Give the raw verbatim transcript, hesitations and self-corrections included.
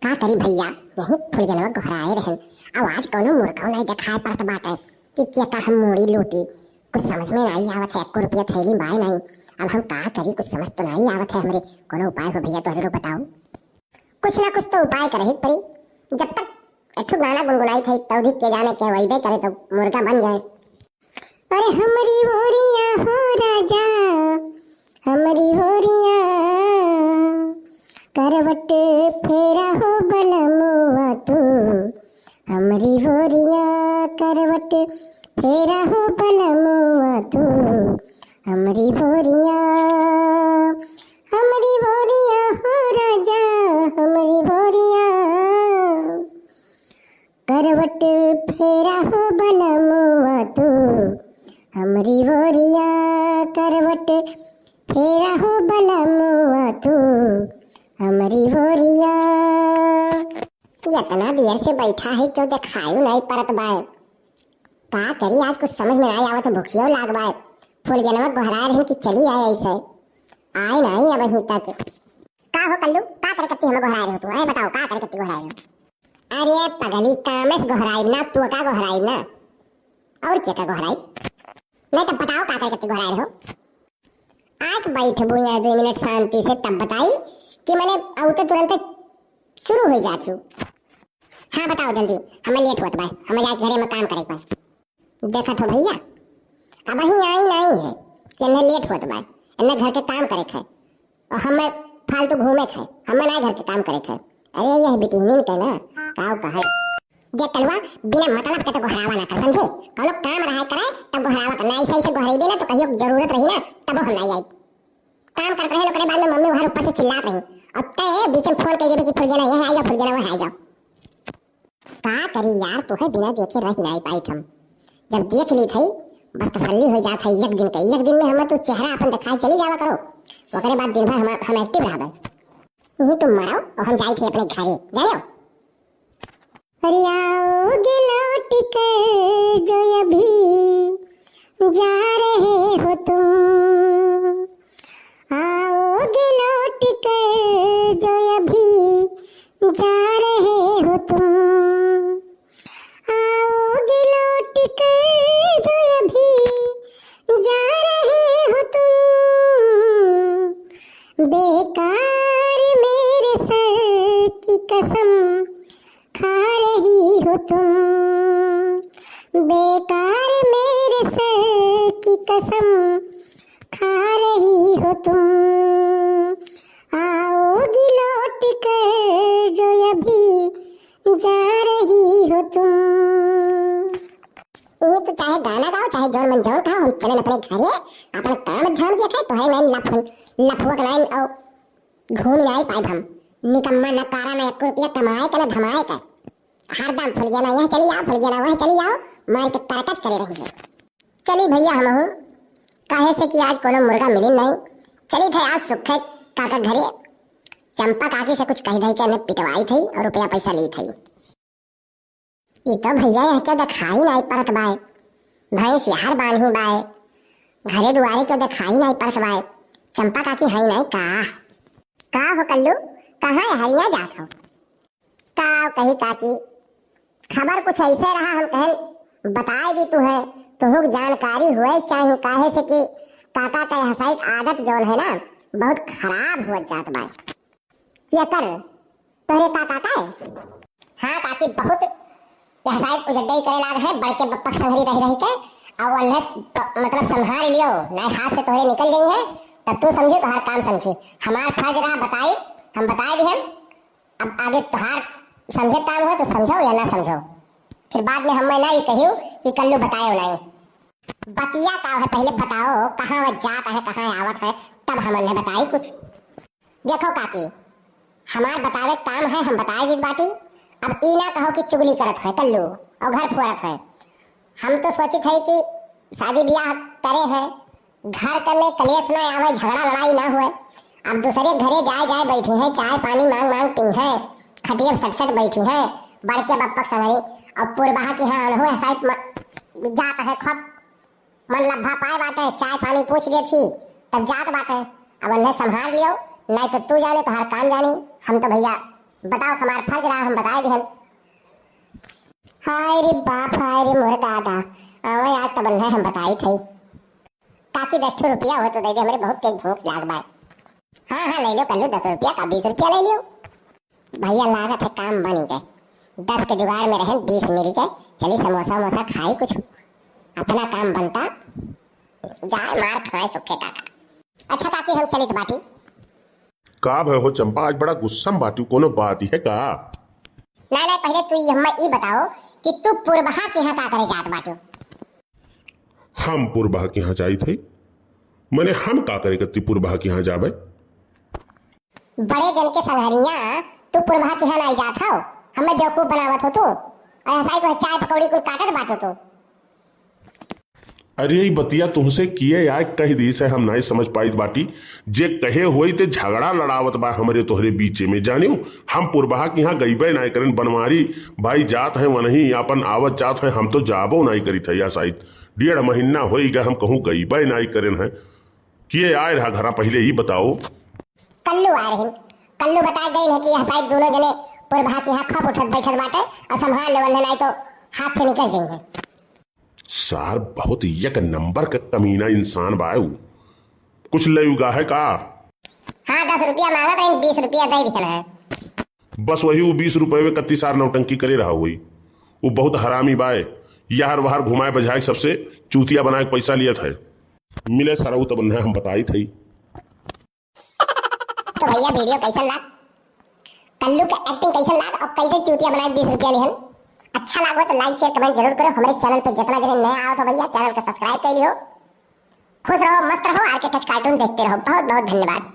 का करी भइया, यही फुलगेनवा गोहराए रहन। अब आज कौनो मुर्गा नाहीं देखाए पड़त बाटे कि केका हम मूड़ी लूटी। कुछ समझ में नाहीं आवत है, एको रुपया थैली बाय नाहीं। अब हम का करी, कुछ समझ तो नाहीं आवत है हमरे। कौनो उपाय हो भइया, तोहरे लोग बताओ। कुछ ना कुछ तो उपाय करही के पड़ी। जब तक एक ठो गाना गुनगुनाई थी, तौधी के जाने के वैबे करे तो मुर्गा बन जाए। अरे हमरी ओरिया हो राजा, हमरी ओरिया, करवट फेरा हो बलमुआ तू, हमरी ओरिया, करवट फेरा हो बलमुआ तू, हमरी ओरिया, हमरी ओरिया हो राजा, हमरी ओरिया, करवट फेरा हो बलमुआ तू, हमरी ओरिया, करवट फेरा हो बलमुआ तू, हमरी ओरिया। इतना देर से बैठा है, क्यों देखाई नाहीं पड़त बाय? का करी, आज कुछ समझ में नाहीं आवत, भुखियो लाग बाय। फुलगेनवा गोहराए रहन कि चली आए ऐसे, आए नाहीं अबहीं तक। का हो कल्लू, का करे कत्ती हमें गोहराए रहो तू? ए बताओ, का करे कत्ती गोहराए रहो? अरे पगली, कामेस गोहराइब ना, तू का गोहराइब ना, और केका गोहराइब? नहीं तो बताओ, का करे कत्ती गोहराए रहो? आके बैठबू यहाँ दो मिनट शांति से, तब बताई कि मने औते तुरंत शुरू हो जाचू। हाँ बताओ जल्दी, हमें लेट होत बा, हमें जाके घरे में काम करे के बा। देखत हो भइया, अबहीं आई नाहीं है कि इन्हें लेट होत बा, इन्हें घर के काम करे के है और हमें फालतू घूमे के है, हमें नाहीं घर के काम करे के है। अरे यह बिटिहनिन के ना, काव कहे। देख कलुआ, बिना मतलब के तो गोहरावा ना कर, समझे? कौनो काम रहा करे तब गोहरावा कर, ना ऐसे ऐसे गोहरेबे ना तो कहियो जरूरत रही ना तब हम नाहीं आई। काम करत रहे, ओकरे बाद में मम्मी वहाँ ऊपर से चिल्लात रही और तय बीच में फोन कह देबे कि फुलगेना यहाँ आ जाओ, फुलगेना वहाँ आ जाओ। का करी यार, तोहे बिना देखे रह नाहीं पाइत हम। जब देख ली थई, बस तसल्ली हो जात है एक दिन के। एक दिन में हमें तू चेहरा अपन दिखाए चली जावा करो, ओकरे बाद दिन भर हम, हम एक्टिव रहबे। यही तुम मरो और हम जाई थे अपने घरे, जाओ। अरे आओगे लौट के जो अभी जा रहे हो तुम, आओगे लौट के जो अभी जा रहे हो तुम, आओगे लौट के जो अभी जा रहे हो तुम। बेकार मेरे सर की कसम खा रही हो तुम, बेकार मेरे सर की कसम खा रही हो तुम, आओगी लौट कर जो अभी जा रही हो तुम। ये तो चाहे गाना गाओ, चाहे जौन मन जौन खाओ, हम चले अपने घरे, अपन काम धाम देखे, तोहरे नाइन लफन, लफुआ के नाइन और घूम नाहीं पाइब हम। निकम्मा, न कारा, न एक रुपया कमाए के, न धमाए के। हरदम फुलगेना यहाँ चली आओ, फुलगेना वहाँ चली आओ, मार के करकच करे रही है। चली भइया हमहू, काहे से कि आज कोनो मुर्गा मिली नाहीं। चली थे आज सुखे काका घरे, चंपा काकी से कुछ कह दे के इन्हें पिटवाई थी और रुपया पैसा ली थी। ई तो भइया यह के देखाई नाहीं पड़त बाय, भैंस यार बान्ही बाय, घरे दुआरे के देखाई नाहीं पड़त बाय, चंपा काकी है नाहीं का? का हो कल्लू, कहाँ है हरिया जात हो? का कही काकी, खबर कुछ ऐसे रहा, हम कहन बताए दी तू है, तुहुक जानकारी हुए चाही, काहे से कि काका के हसाइत आदत जौन है ना, बहुत खराब हुआ जात बाय। केकर? तोहरे काका का है? हाँ काकी, बहुत यह शायद उजड्डई करे लाग है, बड़के बप्पक संघरी रह रही के, और वल्हे स-, प-, मतलब संभाल लियो, नाहीं हाथ से तोहरे निकल गई है, तब तू समझी, तोहार काम समझी। हमार फर्ज रहा बताई, हम बताए दिहन, अब आगे तोहार समझे काम हो तो समझो या ना समझो, फिर बाद में हम ना ये कहियो कि कल्लू बतायो नाहीं। बतिया का है, पहले बताओ, कहाँ वह जात है, कहाँ आवत है, तब हम उन्हें बताई कुछ। देखो काकी, हमार बतावे काम है, हम बताए देत बाटी। अब ई ना कहो कि चुगली करत है कल्लू और घर फोरत है। हम तो सोचित है कि शादी ब्याह करे हैं, घर के में कलेश ना आवे, झगड़ा लड़ाई ना हुए। अब दूसरे घरे जाए जाए बैठी हैं, चाय पानी मांग मांग पी हैं, खटिया सट सट बैठी हैं, बड़के बप्पक संगरी। अब पुरबहा की हाँ अनहो है, शायद म-, जात है खूब मन लब्भा पाए बाटे, चाय पानी पूछ देत ही, तब जात बाटे। अब उन्हें संभाल लियो, नाहीं तो तू जाने तोहार काम जानी। हम तो भइया बताओ, हमार फर्ज रहा, हम बताए दिहन। हाय रे बाप, हाय रे मोर दादा, आवे आज तब न हम बताई थई। काकी, दस ठो रुपया हो तो दे दे, हमरे बहुत तेज भूख लाग बा। हाँ, हाँ, ले लो कल्लू, दस रुपया का बीस रुपया ले लियो। भैया, लागत है काम बनी गए, दस के जुगाड़ में रहन, बीस मिल गए। चली समोसा वमोसा खाई, कुछ अपना काम बनता, जाए मार खाए सुखे काका। अच्छा काकी, हम चलित बाटी। का भय हो चंपा, आज बड़ा गुस्सा में बाटी, कोनो बात है का? ना, ना, पहले तू ये हमें ई बताओ कि तू पुरबहा के यहाँ का करे जात बाटू? हम पुरबहा के यहाँ जाइत हई? मने हम का करे कत्ती पुरबहा के यहाँ जाबे? बड़े जन के संघरिया तू पुरबहा के यहाँ नाई जात हो, हमें बेवकूफ बनावत हो तू। और हंसाई तो चाय पकौड़ी कुल काटत बाटो तू। अरे, ई बतिया तुहसे किए आए कह दी से हम नाई समझ पाइत बाटी। जे कहे होई ते झगड़ा लड़ावत बा हमरे तोहरे बीचे में, जानियो। हम पुरबहा के यहाँ गईबे नाई करेन, बनवारी भाई जात हैं वनही, आपन आवत जात हैं, हम तो जाबो नाई करित है या साइत। डेढ़ महीना होई गए हम कहूँ गईबे नाई करेन है। किए आए रहा घरा पहिले ई बताओ। कल्लू आए रहन, कल्लू बताए गई है कि यह साइत दोनों जने पुरबहा के यहाँ खप उठत बैठत बाटे और संभाल लेवल है, नाई तो हाथ से निकल जाएंगे। सार बहुत एक नंबर का कमीना इंसान बा उ। कुछ लेउगा है का? हाँ, दस रुपया मांगत रही, बीस रुपया दे दिहन है। बस वही उ बीस रुपये में कत्ती सार नौटंकी करे रहा हुई। उ बहुत हरामी बाय, यार वार घुमाए बजाए सबसे चूतिया बनाए के पैसा लियत है। मिले सरऊ तब न हम बताई थई। तो भैया, वीडियो कैसन लाग? कल्लू के एक्टिंग कैसन लाग और कैसे चूतिया बनाए बीस रुपया लिहन? अच्छा लागो तो लाइक शेयर कमेंट जरूर करो। हमारे चैनल पे जितना जने नया आओ तो भैया चैनल को सब्सक्राइब कर लियो। खुश रहो, मस्त रहो, आर के टच कार्टून देखते रहो। बहुत बहुत धन्यवाद।